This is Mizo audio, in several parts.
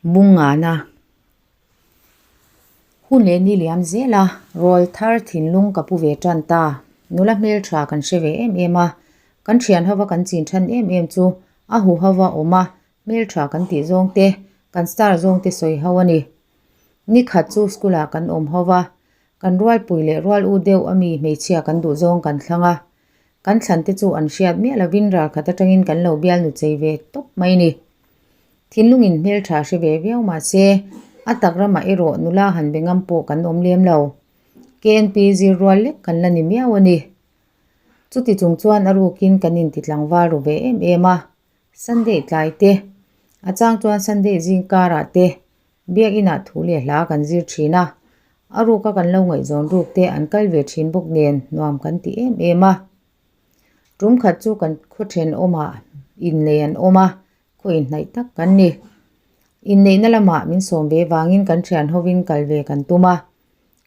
Bungngana Hun leh ni liam zel a, rawl thar thinlung ka pu ve tan ta. Nula hmeltha kan hre ve em em a, kan thian hova kan chin than em em chu a hu hova awm a, hmeltha kan tih zawng te, kan star zawng te sawi ho a ni. Ni khat chu school ah kan awm hova, kan rualpui leh rual u deuh ami hmeichhia kan duh zawng kan thlang a, kan thlan te chu an hriat miah lovin ralkhat atangin kan lo bialnu chei ve tawp mai ni. Thinlungin hmeltha hre ve viau mah se, a tak ramah erawh nula han be ngam pawh kan awm lem lo. KNP zir rual lek kan la ni miau a ni. Chuti chung chuan a rukin kan inti tlangval ru ve em em a, Sunday tlai te, a chang chuan Sunday zing karah te Biakinah thu leh hla kan zir thin a, a ruka kan lo ngaihzawn ruk te an kal ve thin bawk nen nuam kan ti em em a. Tum khat chu kan khaw thenawmah innei an awm a, khaw inhnaih tak kan ni. Inneihna lamah min sawm ve vangin kan thian hovin kal ve kan tum a,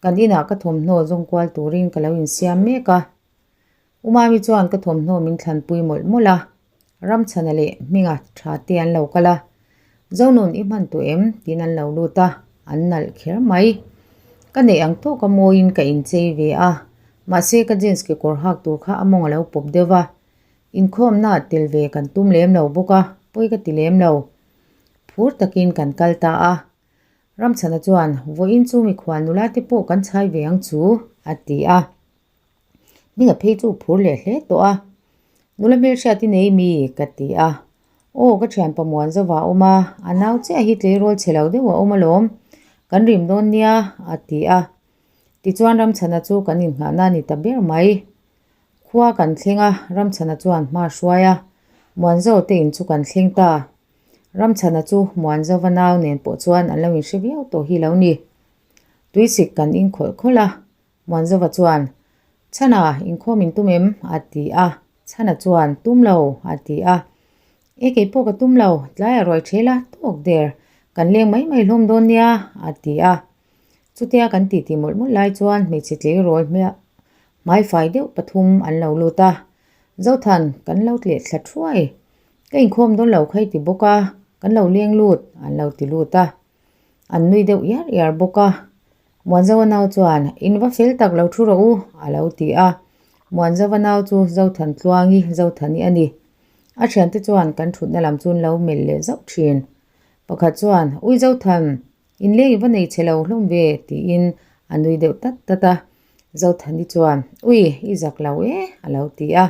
kan inah ka thawmhnaw zawng kual turin ka lo insiam mek a. Umami chuan ka thawmhnaw min thlanpui mawlh mawlh a, Ramchhana leh Hminga tha te an lo kal a, Zonun i hman tawh em? tiin an lo lut a, an nalh kher mai. Ka neih ang tawk a mawiin ka inchei ve a, mahse ka jeans kekawr hak tur kha a mawng a lo pawp deuh va, inkhawmna tel ve kan tum lem lo bawk a, pawi ka ti lem lo. Phur takin kan kal ta a, Ramchhana chuan, Vawiin chu mikhual nula te pawh kan chhai ve ang chu, a ti a. Hminga phei chu phur leh hle tawh a, Nula hmelhriat i nei mi? ka ti a. Aw ka thianpa muan zova a awm a, a nau chiah hi tleirawl chhe lo deuh a awm alawm, kan rim dawn nia a ti a. Tichuan Ramchhana chu kan inngahna a ni ta ber mai. Khua kan thleng a, Ramchhana chuan hma a hruai a, Muanzo te in chu kan thleng ta. Ramchhana chu Muanzova nau nen pawh chuan an lo inhre viau tawh hi lo ni. Tuisik kan inkhawlh khawlh a, Muanzova chuan, Chhana, inkhawm in tum em? a ti a. Chhana chuan, Tum lo, a ti a. E, kei pawh ka tum lo, tlaiah ruai ṭhel a, tawk der, kan leng mai mai hlawm dawn nia, a ti a. Chutia kan titi mawlh mawlh lai chuan hmeichhe tleirawl hmaifai deuh pathum an lo lut a. Zothan, kan lo tleh thla thuai. Ka inkhawm dawn lo kha i ti bawk a, kan lo leng lut, an lo ti lut a. An nui deuh iar iar bawk a. Muanzova nau chuan, In va fel tak lo thu rawh u, a lo ti a. Muanzova nau chu Zothan Tluangi, Zothani a ni. A thiante chuan kan thutna lam chu an lo melh leh zauh thin. Pakhat chuan, Ui Zothan, inleng i va nei chhe lo hlawm ve, tiin a nui deuh tat tat a. Zothani chuan, Ui, i zak lo e, a lo ti a.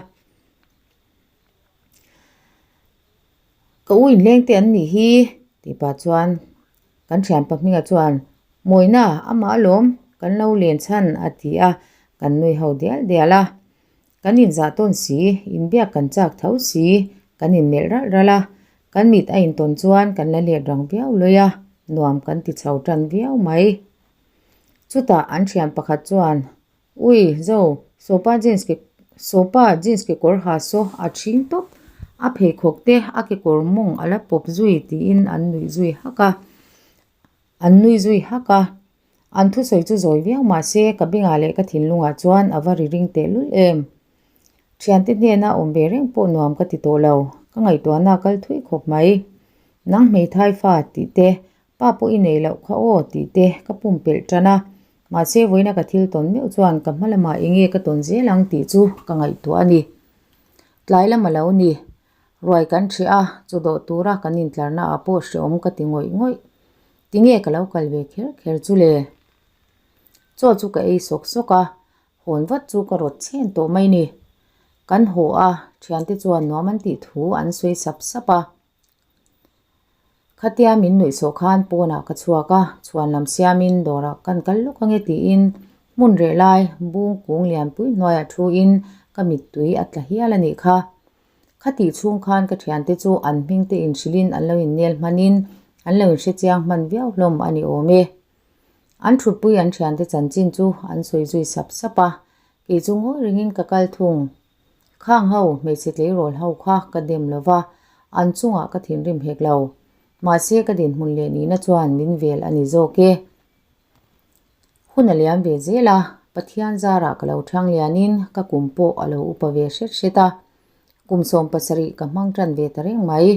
Ka u inleng te an nih hi tih pah chuan kan thianpa hminga chuan mawina amah alawm kan lo len chhan a ti a, kan nui ho dial dial a. Kan inzah tawn si, inbiak kan chak tho si, kan inmelh ralh ralh a, kan mit a intawn chuan kan la let rang viau lawi a, nuam kan ti chho tan viau mai. Chutah an thian pakhat chuan Ui, zo, sawpa jeans ke sawpa jeans kekawr ha saw a ṭhing tawp, a pheikhawk te a kekawr mawng a la pawp zui tiin an nuih zui hak a, an nui zui hak a. An thusawi chu zawi viau mah se ka bengah leh ka thinlungah chuan a va ri ring tehlul em. Thiante hnena awm ve reng pawh nuam ka ti tawh lo, ka ngaihtuahna a kal thui khawp mai. Nang hmeithai fa tih te, pa pawh i nei loh kha aw tih te ka pumpelh tan a, Mahse vawiina ka thil tawn meuh chuan ka hma lamah eng nge ka tawn zel ang tih chu ka ngaihtuah a ni. Tlai lam a lo ni. Ruai kan ṭheh a, chaw dawh tura kan intlarna ah pawh hrehawm ka ti ngawih ngawih. Tinge ka lo kal ve kher kher chu le? Chaw chu ka ei sawk sawk a, hawn vat chu ka rawt chhen tawh mai ni. Kan haw a, ṭhiante chuan nuam an tih thu an sawi sap sap a. Khatia min nuih sawh khan pawnah ka chhuak a, chhuan lam siamin dawrah kan kal lawk ange tiin hmun reh lai bung kung lianpui hnuaiah thuin ka mittui a tla hial a nih kha. Khatih chhung khan ka thiante chu an hmingte inhrilhin an lo innel hmanin an lo inhre chiang hman viau hlawm a ni awm e. An thutpui an thiante chanchin chu an sawi zui sap sap a, kei chu ngawi ringin ka kal thung. Khang ho, hmeichhe tleirawl ho kha ka dem lo va, an chungah ka thinrim hek lo. Mahse ka dinhmun leh nihna chuan min vel a ni zawk e. Hun a liam ve zel a, Pathian zarah ka lo thang lianin ka kum pawh a lo upa ve hret hret a. Kum 70 ka hmang tan ve ta reng mai.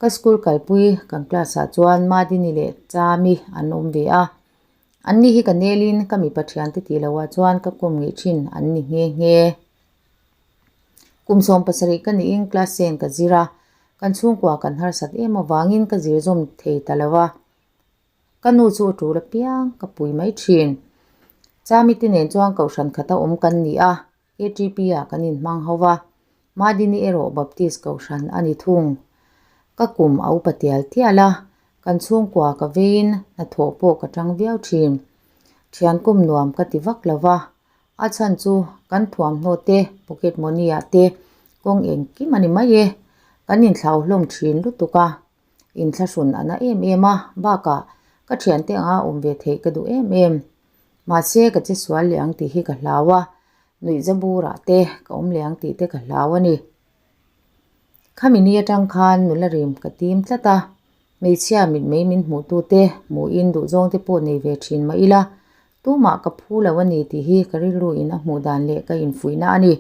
Ka school kalpui kan class ah chuan Madini leh Chami an awm ve a. Anni hi ka nelin ka mipa thiante tih loh ah chuan ka kawm ngei thin an ni nghe nghe. Kum 17 ka niin class ten ka zir a, kan chhungkua kan harsat em avangin ka zir zawm thei ta lo a. Ka nu chu a tul apiang ka pui mai thin. Chami te nen chuan kohhran khata awm kan ni a, KTP ah kan inhmang ho va, Madini erawh Baptist kohhran a ni thung. Ka kum a upa tial tial a, kan chhungkua ka veiin hnathawh pawh ka tang viau thin. Thian kum nuam ka ti vak lo va, a chhan chu kan thuamhnaw te, pocket money ah te kawng engkim a ni mai e, kan inthlau hlawm thin lutuk a. Inthlahrun a na em em a, bakah ka thiante anga awm ve theih ka duh em em. Mahse ka che sual leh ang tih hi ka hlau a, nuihza burah te ka awm leh ang tih te ka hlau a ni. Khami ni atang khan nula rim ka tim tlat a, hmeichhia mitmei min hmuhtute hmuhin duhzawng te pawh nei ve thin mah ila, tumah ka phu lo a ni tih hi ka rilru in a hmuh dan leh ka infuihna a ni.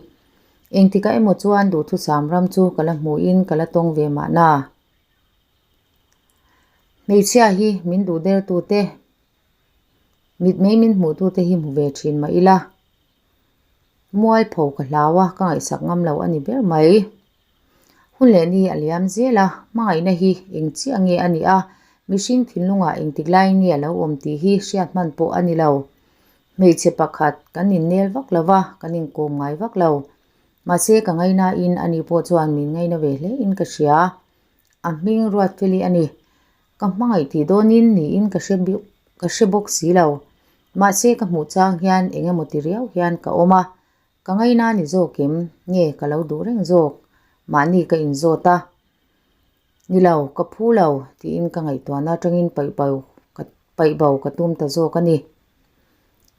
Engtikah emaw chuan duhthusam ram chu ka la hmuhin ka la tawng ve mahna. Hmeichhia hi min duh dertute, mitmei min hmuhtute hi hmu ve thin mah ila, mualpho ka hlau a, ka ngaihsak ngam lo a ni ber mai. Hun leh ni a liam zel a, hmangaihna hi eng chiah nge a nih a, mihring thinlungah engtik laiin nge a lo awm tih hi hriat hman pawh a ni lo. Hmeichhe pakhat kan innel vak lo va, kan inkawm ngai vak lo. Mahse ka ngainain ani pawh chuan min ngaina ve hlein ka hria. A hming Ruatfeli a ni. Ka hmangaih tih dawnin niin ka hre ka hre bawk si lo. Mahse ka hmuh chang hian eng emaw ti riau hian ka awm a. Ka ngaina ni zawk em? Nge ka lo duh reng zawk? Mahni ka inzawt a. Ni lo, ka phu lo, tiin ka ngaihtuahna atangin paih bo ka paih bo ka tum ta zawk a ni.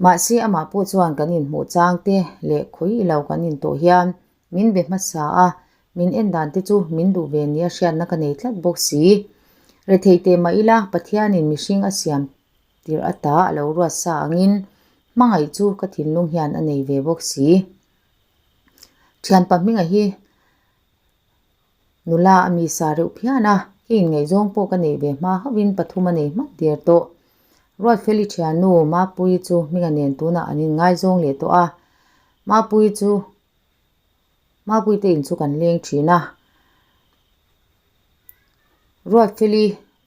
Mahse amah pawh chuan kan inhmuh chang te leh khawi ilo kan intawh hian min be hmasa a, min en dan te chu min duh ve nia hriatna ka nei tlat bawk si. Rethei teh mah ila Pathianin mihring a siam tirh ata a lo ruat sa angin hmangaih chu ka thinlung hian a nei ve bawk si. Thianpa hminga hi Nula a mi sa reuh phian a, ka inngaihzawng pawh ka neih ve hma hauhin pathum a nei hmak der tawh. Ruatfeli thiannu Mapuii chu hminga nen tunah an inngaizawng leh tawh a, Mapuii chu Mapuii te in chu kan leng thin a. Ruatfeli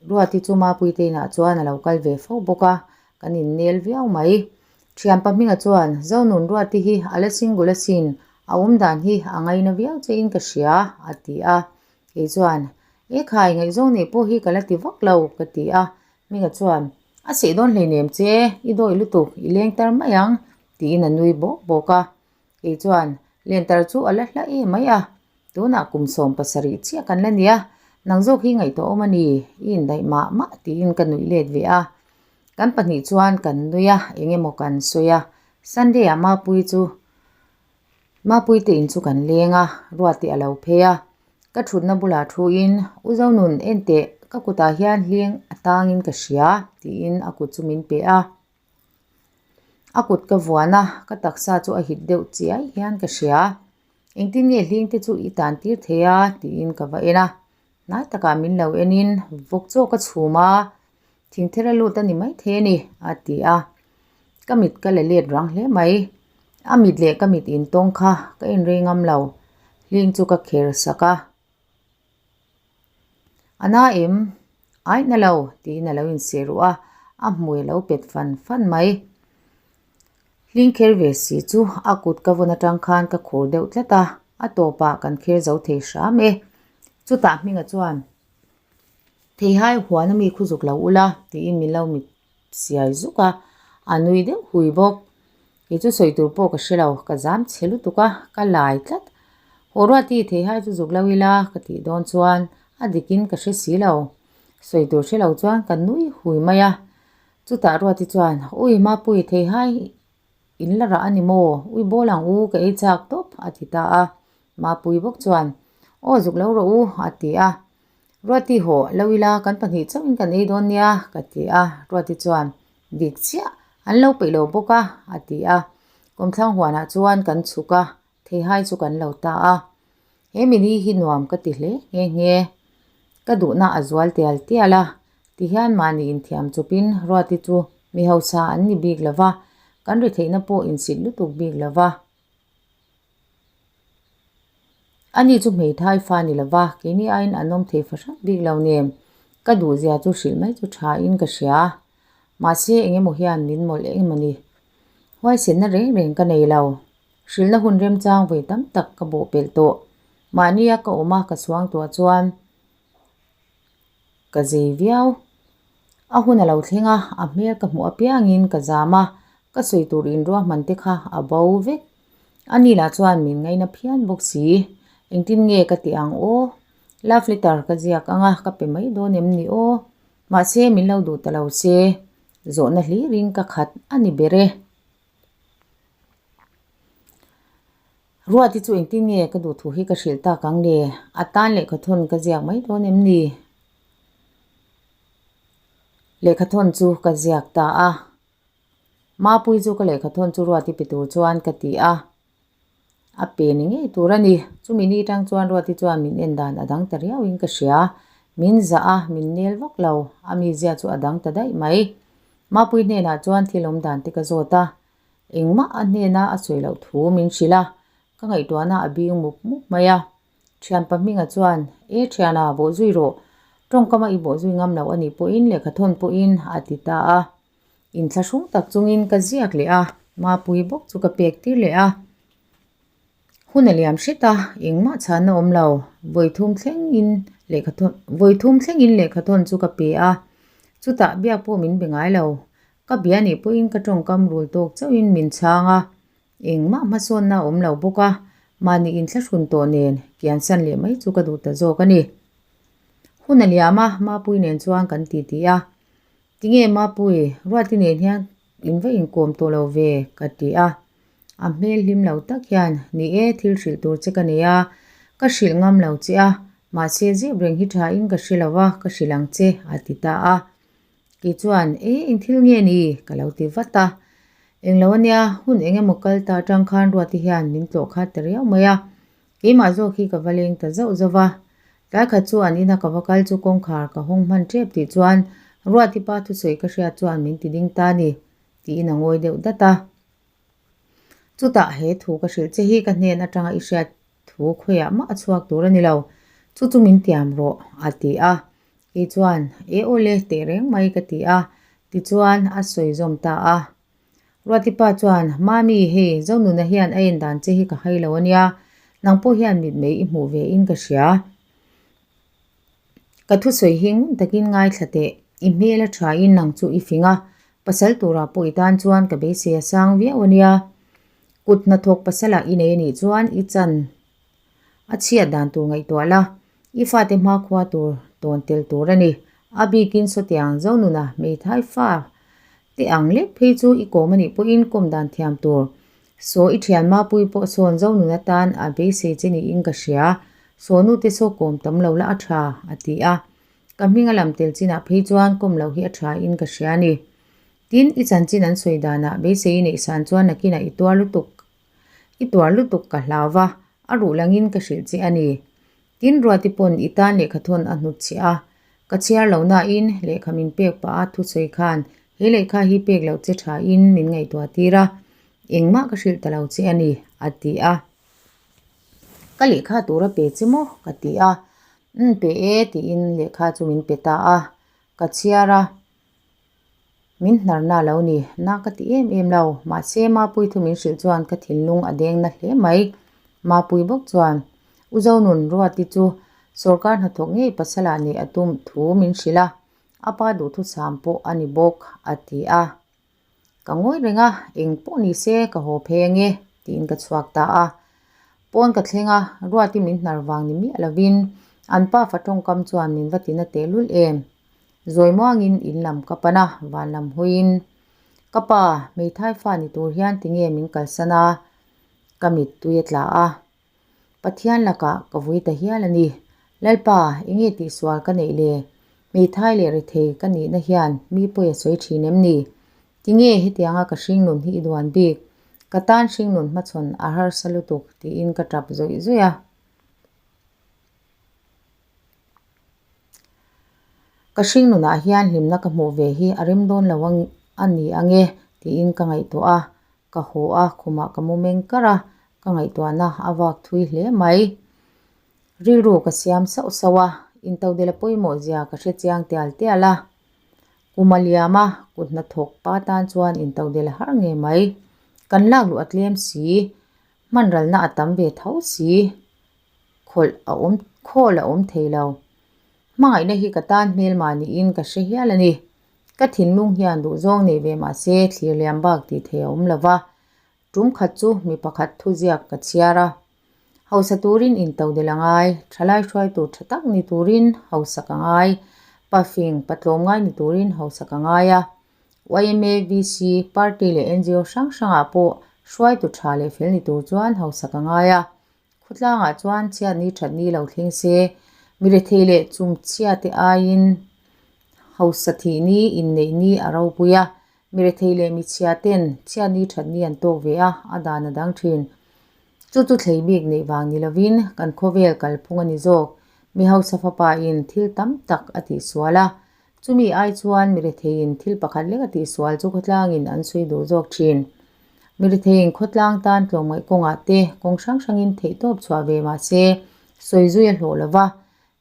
Ruati chu Mapuii te inah chuan a lo kal ve fo bawk a, kan innel viau mai. Thianpa hminga chuan, Zonun Ruati hi a la single asin, a awm dan hi a ngaina viau chein ka hria, a ti a. Kei chuan, E khai, ngaihzawng neih pawh hi ka la ti vak lo, ka ti a. Hminga chuan, A seh dawn hleinem che, i dawi lutuk, i leng tar mai ang, tiin a nui bawk bawk a. Kei chuan, Lentar chu a la hla em mai a, tunah kum 17 chiah kan la nia, nang zawk hi ngaihtuah awm a ni, i indaih mah mah, tiin ka nuih let ve a. Kan pahnih chuan kan nui a, eng emaw kan sawi a, Sunday ah Mapuii chu Mapuii te in chu kan leng a, Ruati a lo phei a, ka thutna bulah thu in, U Zonun, en teh, ka kutah hian hling a tangin ka hria, tiin a kut chu min pe a. A kut ka vuan a, ka taksa chu a hit deuh chiai hian ka hria. Engtin nge hling te chu i tan tir thei a? tiin ka va en a. Hnai takah min lo enin vawk chaw ka chhum a, thingthel a lut a ni maithei a ni, a ti a. Ka mit ka la let rang hle mai. A mit leh ka mit intawng kha ka inrei ngam lo. Hling chu ka kher sak a. A na em? Aih na lo, tiin a lo inseh ruh a, a hmui a lo pet fan fan mai. Hling kher ve si chu a kut ka vawn atang khan ka khur deuh tlat a, a tawpah kan kher zo thei hram e. Chutah Hminga chuan, Theihai huan a mi khu zuk lo ula, tiin min lo mit siai zuk a, a nui deuh hui bawk. Kei chu sawi tur pawh ka hre lo, ka zam chhe lutuk a, ka lai tlat. Haw Ruati theihai chu zuk lo ila ka tih dawn chuan a dikin ka hre si lo. Sawi tur hre lo chuan ka nui hui mai a. Chutah Ruati chuan, Ui Mapui theihai in la rah a ni maw? Ui bawl ang u, ka ei chak tawp a ti ta a. Mapui bawk chuan, Aw zuk lo rawh u a ti a. Ruati haw lo ila kan pahnih chauhin kan ei dawn nia ka ti a, Ruati chuan dik chiah an lo peih lo bawk a a ti a, kawmthlang huanah chuan kan chhuk a, theihai chu kan lo ta a, he mini hi nuam ka ti hle nghe nghe. Ka duhna a zual tial tial a, tihian mahni inthiam chawpin Ruati chu mi hausa an ni bik lo va, kan ri theihna pawh insit lutuk bik lo va. Ani chu hmeithai fa ni lo va, keini aiin an awm thei fahran bik lo nen ka duhzia chu hrilh mai chu tha in ka hria. Mahse eng emaw hian min mawlh eng emaw ni. Huaisenna reng reng ka nei lo. Hrilhna hun remchang vawi tam tak ka bawh pelh tawh. Mahnia ka awm a ka chhuang tuah chuan ka zei viau. A hun a lo thleng a, a hmel ka hmuh apiangin ka zam a, ka sawi tur inruahman te kha a bo vek. Ani lah chuan min ngaina phian bawk si. Engtin nge ka tih ang aw? Love letter ka ziak ang a, ka pe mai dawn em ni aw? Mahse min lo duh ta lo se, zawhna hlirin ka khat a ni ber e. Ruati chu engtin nge ka duh thu hi ka hrilh tak ang le? A tan lehkhathawn ka ziak mai dawn em ni? Lehkhathawn chu ka ziak ta a. Mapui chu ka lehkhathawn chu Ruati pe tur chuan ka ti a. A pe ni ngei tur a ni. Chumi ni tang chuan Ruati chuan min en dan a dang ta riauin ka hria. Min zah a, min nel vak lo. A mizia chu a dang ta daih mai. Mapui hnenah chuan thil awm dan te ka zawt a. Engmah a hnena a sawi loh thu min hrilh a, ka ngaihtuahna a bing mup mup mai a. Thianpa hminga chuan, E thiana, bawh zui rawh. Tawngkama i bawh zui ngam loh a nih pawhin lehkhathawn pawhin a ti ta a. Inthlahrung tak chungin ka ziak leh a, Mapui bawk chu ka pek tir leh a. Hun a liam hret a, engmah chhanna awm lo. Vawi thum thlengin lehkhathawn vawi thum thlengin lehkhathawn chu ka pe a. Chutah biak pawh min be ngai lo. Ka bia nih pawhin ka tawngkam rul tawk chauhin min chhang a, engmah hmasawnna a awm lo bawk a, mahni inthlahrun tawh nen kiansan leh mai chu ka duh ta zawk a ni. Hun a liam a, Mapui nen chuan kan titi a, Tinge Mapui, Ruati nen hian in va inkawm tawh lo ve? ka ti a. A hmel hlim lo tak hian, Ni e, thil hrilh tur che ka nei a, ka hrilh ngam lo che a, mahse zep reng hi tha in ka hre lo va, ka hrilh ang che, a ti ta a. Kei chuan, E, eng thil nge ni? ka lo ti vat a. Englo ania, hun eng emaw kal ta atang khan Ruati hian min tlawh khat ta riau mai a. Keimah zawk hi ka va leng ta zauh zauh va. Tlai khat chu an ina ka va kal chu kawngkhar ka hawng hman tep tih chuan Ruati pa thusawi ka hriat chuan min ti ding ta ni, tiin a ngawi deuh dat a. Chutah he thu ka hrilh che hi ka hnen atanga i hriat thu khawiah mah a chhuak tur a ni lo, chu chu min tiam rawh, a ti a. Kei chuan, E aw le, teh reng mai ka ti a, tichuan a sawi zawm ta a. Ruatipa chuan, Mami, hei, Zonuna hian a en dan che hi ka hai lo a nia, nang pawh hian mitmei i hmuh ve in ka hria. Ka thusawi hi ngun takin ngaithla teh, i hmel a tha in nang chu i fing a, pasal turah pawh i tan chuan ka beisei a sang viau a nia. Kut hnathawk pasalah i nei a nih chuan i chan A chhiat dan tur ngaihtuah la, i fate hmakhua tur tawn tel tur a ni. A bikin sawtiang Zonuna hmeithai fa te ang lek phei chu i kawm a nih pawhin kawm dan thiam tur. Saw i thian Mapui pawh sawn Zonuna tan a beisei che niin ka hria. Saw nute saw kawm tam lo la a tha, a ti a. Ka hming a lam tel chinah phei chuan kawm loh hi a tha in ka hria a ni. Tin, i chanchin an sawi danah beisei i neih san chuan nakinah i tuar lutuk I tuar lutuk ka hlau va, a ruh langin ka hrilh che a ni. Tin, Ruati pawn i tan lehkhathawn a hnut chhe a. Ka chhiar lo nain lehkha min pek pah a thusawi khan he lehkha hi pek loh che thain min ngaihtuah tir a, engmah ka hrilh ta lo che a ni, a ti a. Ka lehkha tur a pe che maw? ka ti a. Umm pe e, tiin lehkha chu min pe ta a. Ka chhiar a. Min hnarna a lo ni, na ka ti em em lo, mahse Mapui thu min hrilh chuan ka thinlung a deng na hle mai. Mapui bawk chuan, U Zonun, Ruati chu sawrkar hnathawk ngei pasalah neih a tum thu min hrilh a, a pa duhthusam pawh a ni bawk, a ti a. Ka ngawi reng a, eng pawh ni se ka haw phei ange, tiin ka chhuak ta a. Pawn ka thleng a, Ruati min hnar vang ni miah lovin an pafa tawngkam chuan min va tina tehlul em. Zawi muangin in lam ka pan a, van lam hawiin, Ka pa, hmeithai fa ni tur hian tinge min kalsan a? Ka mittui a tla a. Pathian lakah ka vui ta hial a ni. Lalpa, enge tihsual ka neih le? Hmeithai leh rethei ka nihna hian mi pawi a sawi thin em ni? Tinge hetianga ka hringnun hi i duan bik? Ka tan hringnun hmachhawn a harsa lutuk tiin ka tap zawih zawih a. Ka hringnunah hian hlimna ka hmuh ve hi a rem dawn lo a ni ange tiin ka ngaihtuah a, ka haw a, khumah ka mu meng kar a, ka ngaihtuahna a vak thui hle mai. Rilru ka siam sauh sauh a, intodela pawimawh zia ka hre chiang tial tial a. Kum a liam a, kut hnathawk pa tan chuan intodela har ngei mai. Kan lak luh a tlem si, hmanralna a tam ve tho si, khawlh a awm khawl a awm thei lo. Hmangaihna hi ka tan hmelmah niin ka hre hial a ni. Ka thinlung hian duhzawng nei ve mah se thlir liam bak tih thei a awm lo va. Tum khat chu mi pakhat thuziak ka chhiar a. Hausa turin intodel a ngai, thalai hruai tur tha tak ni turin hausak a ngai, pafing, patlawmngai ni turin hausak a ngai a. Yma, VC, party leh ngo hrang hrangah pawh hruaitu tha leh fel ni tur chuan hausak a ngai a. Khawtlangah chuan chhiatni thatni lo thleng se, mi rethei leh chumchhia te aiin hausa thihni inneihni a ropui a, mi rethei leh michhia ten chhiatni thatni an tawk ve a, a dan a dang thin. Chu chu thlei bik neih vang ni lovin kan khawvel kalphung a ni zawk. Mi hausa fapa in thil tam tak a tihsual a, chumi ai chuan mi retheiin thil pakhat lek a tihsual chu khawtlangin an sawi duh zawk thin. Mi retheiin khawtlang tan tlawmngaih kawngah te kawng hrang hrangin theihtawp chhuah ve mah se sawi zui a hlawh lova,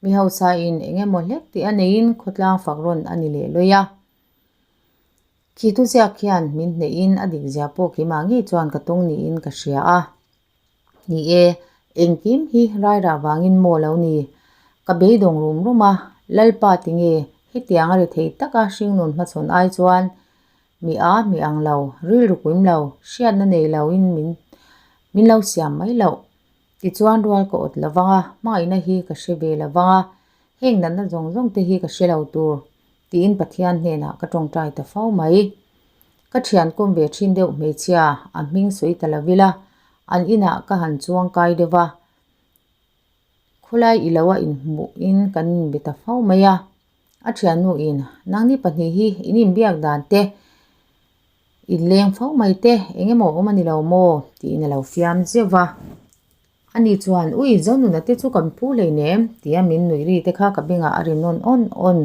mi hausa in eng emaw hlek tih a neiin khawtlang fak rawn a ni leh lawih a. Khi thuziak hian min hnehin a dikzia pawh keimah ngei chuan ka tawng niin ka hria a. Ni e, engkim hi rairah vangin maw lo ni? Ka beidawng rum rum a, Lalpa tinge hetiang a ri thei taka hringnun hmachhawn ai chuan mi a mi ang lo, rilru kuim lo, hriatna nei loin min min lo siam mai loh. Tichuan rual ka awt lovang a, hmangaihna hi ka hre ve lovang a, heng natna zawng zawng te hi ka hre lo tur. Tiin Pathian hnenah ka tawngtai ta fo mai. Ka thian kawm ve thin deuh hmeichhia a hming sawi ta lo ila, an inah ka han chuang kai deuh va. Khawlai i lo a inhmuhin kan inbe ta fo mai a. A thiannu in, Nangni pahnih hi in inbiak dan te, in leng fo mai te, eng emaw awm a ni lo maw? tiin a lo fiam zeuh va. Ani chuan, Ui, Zonuna te chu kan phu hleinem, tia min nuih ri te kha ka bengah a ri nawn awn awn.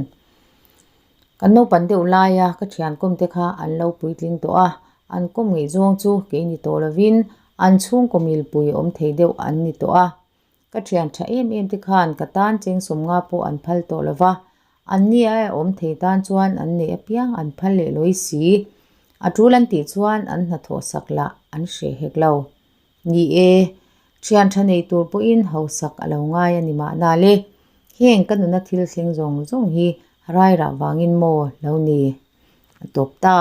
Kan naupan deuh laia ka thian kawm te kha an lo puitling tawh a, an kawm ngeih zawng chu kei ni tawh lovin an chhungkaw milpui awm thei deuh an ni tawh a. Ka thian tha em em te khan ka tan cheng sawmnga pawh an phal tawh lova, anni aia awm thei tan chuan an neih apiang an phal leh lawi si. A tul an tih chuan an hnathawh sak lah an hreh hek lo. Ni e, thian tha nei tur pawhin hausak a lo ngai a ni mahna le. Heng ka nuna thil thleng zawng zawng hi rairah vangin maw lo ni? A tawp ta.